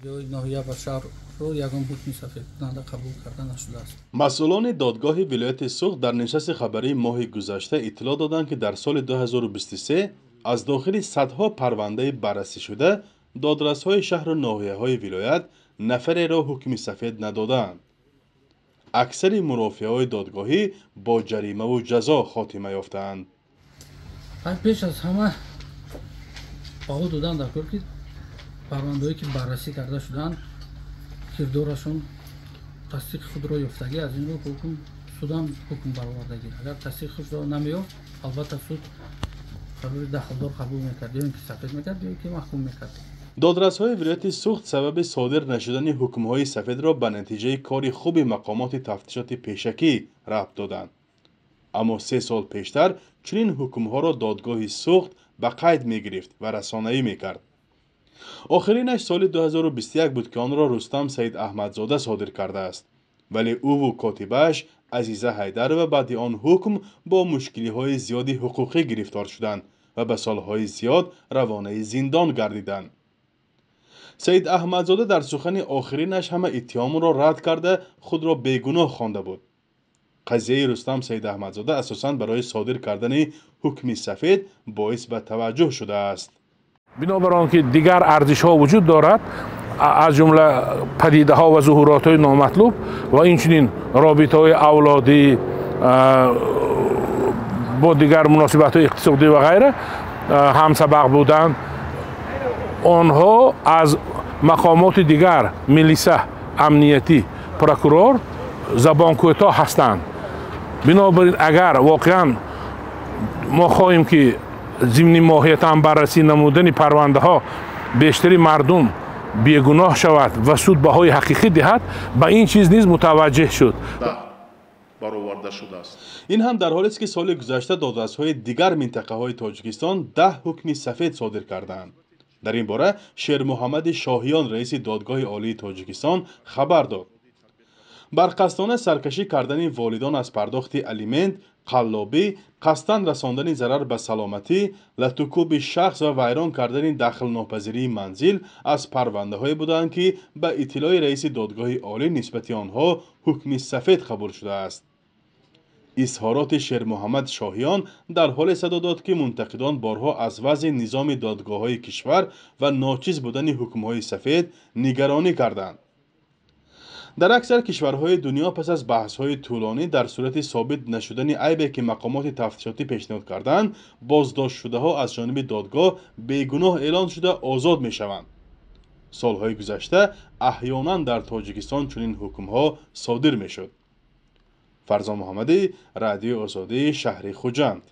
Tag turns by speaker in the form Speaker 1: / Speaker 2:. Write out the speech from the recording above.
Speaker 1: Ҷои ноҳия ва шаҳрро ягон ҳукми сафедкунанда қабул карда нашудааст.
Speaker 2: Масъулони додгоҳи вилояти Суғд дар нишасти хабарии моҳи гузашта иттилоъ доданд, ки дар соли 2023 аз дохили садҳо парвандаи баррасӣшуда додрасҳои шаҳру ноҳияҳои вилоят нафареро ҳукми сафед надодаанд. Аксари мурофиаҳои додгоҳӣ бо ҷаримаву ҷазо хотима ёфтаанд.
Speaker 1: Пеш аз ҳама баҳо додан дар кор, ки парвандаҳое, ки баррасӣ карда шуданд, кирдорашон тасдиқи худро ёфтагӣ, аз ин рӯ ҳукм судам ҳукм баровардагӣ. Агар тасдиқи худро намеёфт, албатта суд қарори дахлдор қабул мекард, ё ин ки сафед мекард, ё ин ки маҳкум мекард.
Speaker 2: Додрасҳои вилояти Суғд сабаби содир нашудани ҳукмҳои сафедро ба натиҷаи кори хуби мақомоти тафтишоти пешакӣ рабт доданд. Аммо 3 сол пештар чунин ҳукмҳоро додгоҳи Суғд ба қайд мегирифт ва расонаӣ мекард. Охиринаш соли 2021 буд, ки онро Рустам Саид Аҳмадзода содир кардааст. Вале ӯву котибааш Азиза Ҳайдарова баъди он ҳукм бо мушкилиҳои зиёди ҳуқуқӣ гирифтор шуданд ва ба солҳои зиёд равонаи зиндон гардиданд. Саид Аҳмадзода дар сухани охиринаш ҳама иттиҳомро рад карда, худро бегуноҳ хонда буд. Қазияи Рустам Саид Аҳмадзода асосан барои содир кардани ҳукми сафед боис ба таваҷҷӯҳ шудааст.
Speaker 3: Бинобар он ки дигар арзишҳо вуҷуд дорад, аз ҷумла падидаҳо ва зуҳуротҳои номатлуб ва инчунин робитаҳои авлодӣ бо дигар муносибатҳои иқтисодӣ ва ғайра ҳамсабақ будан, онҳо аз мақомоти дигар милиса, амниятӣ, прокурор забонкӯтоҳ ҳастанд. Бинобар ин агар воқеан мо хоҳем, ки зимни моҳиятан баррасӣ намудани парвандаҳо бештари мардум бегуноҳ шавад ва суд баҳои ҳақиқӣ диҳад, ба ин чиз низ мутаваҷҷеҳ шуд.
Speaker 4: Бароварда шудааст.
Speaker 2: Ин ҳам дар ҳолест, ки соли гузашта додрасҳои дигар минтақаҳои Тоҷикистон 10 ҳукми сафед содир карданд. Дар ин бора Шермуҳаммади Шоҳиён, раиси Додгоҳи Олии Тоҷикистон, хабар дод. Барқасдона саркашӣ кардани волидон аз пардохти алимент, қаллобӣ, қасдан расондани зарар ба саломатӣ, латукӯби шахс ва вайрон кардани дахлнопазирии манзил аз парвандаҳое буданд, ки ба иттилои раиси Додгоҳи Олӣ нисбати онҳо ҳукми сафед қабул шудааст. Изҳороти Шермуҳаммад Шоҳиён дар ҳоле садо дод, ки мунтақидон борҳо аз вазъи низоми додгоҳҳои кишвар ва ночиз будани ҳукмҳои сафед нигаронӣ карданд. Дар аксар кишварҳои дунё пас аз баҳсҳои тӯлонӣ дар сурати собит нашудани айбе, ки мақомоти тафтишотӣ пешниҳод карданд, боздоштшудаҳо аз ҷониби додгоҳ бегуноҳ эълон шуда озод мешаванд. Солҳои гузашта аҳёнан дар Тоҷикистон чунин ҳукмҳо содир мешуд. Фарзон Муҳаммадӣ, Радиои Озодӣ, шаҳри Хуҷанд.